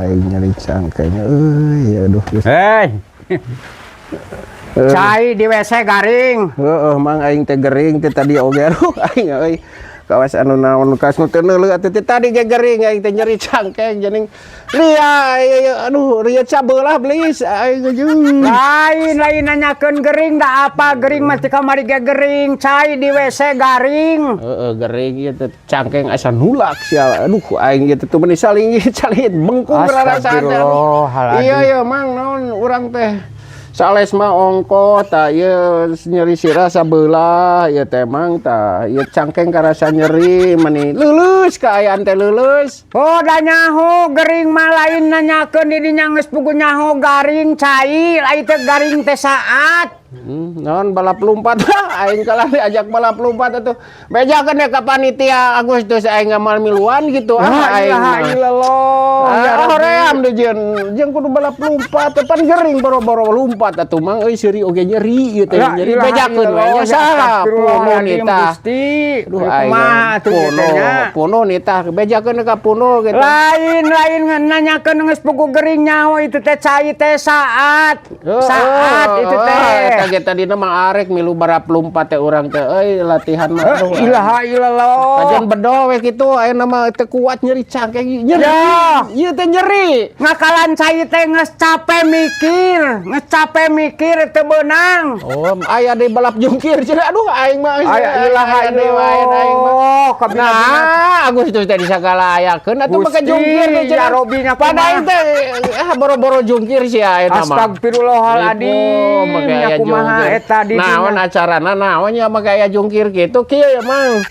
Aing nyeri cangkeng euy, aduh. Hei. Cai di WC garing. Heeh, Mang, aing teh gering teh tadi oge, aduh aing euy. Kawas anu naon kas nu teu neuleuh atuh teh tadi ge gering aing teh nyeri cangkeng janing ria ieu, aduh, ria cabelah belis aing jeung. Lain, lain nanyakeun gering da apa gering mah ti kamari ge gering. Cai di WC garing. Heeh, gering ieu teh cangkeng asa nulak sia. Aduh, aing ieu teh meni saling saling bengkung rarasaan teh, aduh. Astagfirullahaladzim. Iya iya, Mang, naon urang teh sales mah ongko tah ieu nyeri sirah sabelah ieu teh, Mang, tah ieu cangkeng karasa nyeri meni leuleus kaayaan teh leuleus. Oh, da nyaho gering mah lain nanyakeun di dinya geus puguh nyaho garing cai, lain teh garing teh saat. Naon balap lompat aing kalah diajak balap lompat atuh. Bejakeun ya ka panitia Agustus aing ngamal miluan gitu ah La aing ilaha mah. illallah. Ah, Ya Rabbi. Hoream deh jeung jeung kudu balap lompat teh pan gering boro-boro lompat atuh, Mang, euy, seuri oge nyeri ieu teh La nyeri ilaha bejakeun we nya illallah, ya saha puno astagfirullahaladzim, nita. Gusti. Aduh aing Kumaha atuh ieu puno teh nya? Puno nita bejakeun ka puno gitu. Lain, lain nanyakeun geus puguh gering nyaho itu teh cai teh saat. Saat itu teh. Eta ge tadina mah arek milu balap lompat teh urang teh euy, latihan mah aduh. La ilaha illallah. Kajian bedo we kitu ayeuna mah teu kuat nyeri cangkeng nyeri. Ya. Ieu teh nyeri. Ngakalan cai teh geus capek mikir, geus capek mikir teu beunang. Oh, aya deui balap jungkir cenah. Aduh, aing mah Aya ilaha aya deui wae aing mah. illallah. Kabina-bina. Nah, Agustus teh sagala ayakeun atuh make Gusti, jungkir teh cenah. ya Robi nya Pada kumaha. aing teh ah boro-boro jungkir sih ayeuna mah. Astagfirullahaladzim. Make Nya aya kumaha jungkir. eta di Naon dinya. Acarana naon nya make aya jungkir kitu kieu ya, Mang?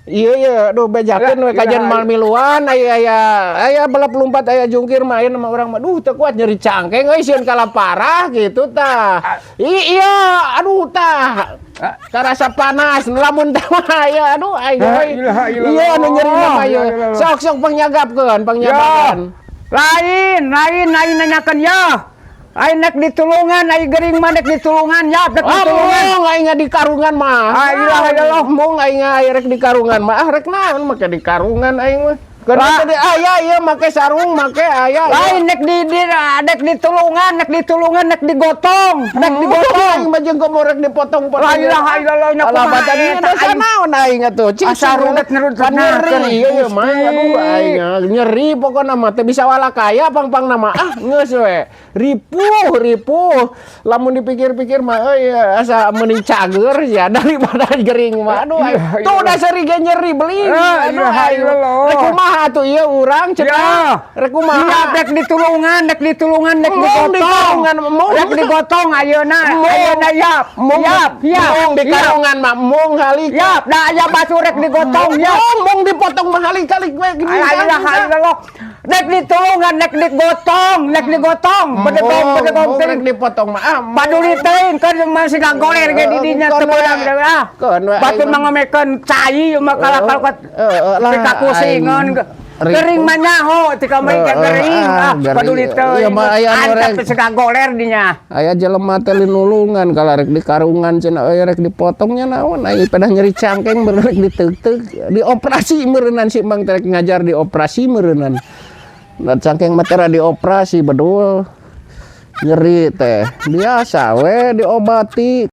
Iya iya, aduh, bejakeun we kajian mal miluan aya aya aya balap lompat aya jungkir mah ayeuna mah urang mah duh teu kuat nyeri cangkeng euy, sieun kalah parah gitu tah. Iya, aduh tah. Karasa panas lamun teh mah aya aduh aing La euy. ilaha illallah. Iya anu nyeri mah ieu. La ilaha illallah. Sok sok pangyagapkeun, pangnyabapkeun. Lain, lain, lain nanyakeun ya. Aing nek ditulungan, aing gering mah nek ditulungan ya, nek Ah, ditulungan. mung aing di karungan mah. Ah, ilaha illallah. Mung aing rek di karungan mah. Ah, rek naon make di karungan aing mah. Keur Lah. tadi aya ieu make sarung make aya. Lain nek di nek ditulungan, nek ditulungan, nek digotong, nek digotong. Aing mah jeung komo rek dipotong-potong. La ilaha illallah nya Alah kumaha badan ieu eta, dosa aing. Naon aing atuh. Cing Asa rudet nyerut Pan nyeri ieu Gusti. Mah aduh aing nyeri pokona mah teu bisa wala kaya pang-pang nama ah geus we. Ripuh ripuh. Lamun dipikir-pikir mah euy asa mending cager ya daripada gering mah. Aduh aing. Iya, Tuh udah seri ge nyeri beli. La Aduh ilaha aing. illallah. Rek kumaha atuh ieu urang cenah. Ya. Rek kumaha? Iya, nek ditulungan, nek ditulungan, nek Mung digotong. di karungan, mung. Nek digotong ayeuna, Mung. Ayeuna yap. Mung, Yap, yap. mung di yap. karungan mah mung halik. Yap, da aya batu rek digotong yap. Mung mung dipotong mah halik-halik we gini. La ilaha illallah. Nek ditulungan, nek digotong, nek digotong. Bedegong, bedegong Mung rek teuing. Dipotong mah ah. Paduli teuing kan masih ngagoler ge di dinya teu beunang ah. Keun we, Batur aing mah. mah ngomekeun cai mah kalah-kalah Lah, pikakusingan. Aing. Gering mah nyaho ti kamari ge gering ah, ah gering. Paduli teuing. Iya, mah aya anu Antep rek. geus ngagoler dinya. Aya jelema teh linulungan kalau rek di karungan cenah euy rek dipotongnya naon aya pedah nyeri cangkeng meureun rek diteuk-teuk dioperasi meureunnan si Mang teh rek ngajar dioperasi meureunnan. Nah, cangkeng mah teh dioperasi bedul nyeri teh biasa we diobati.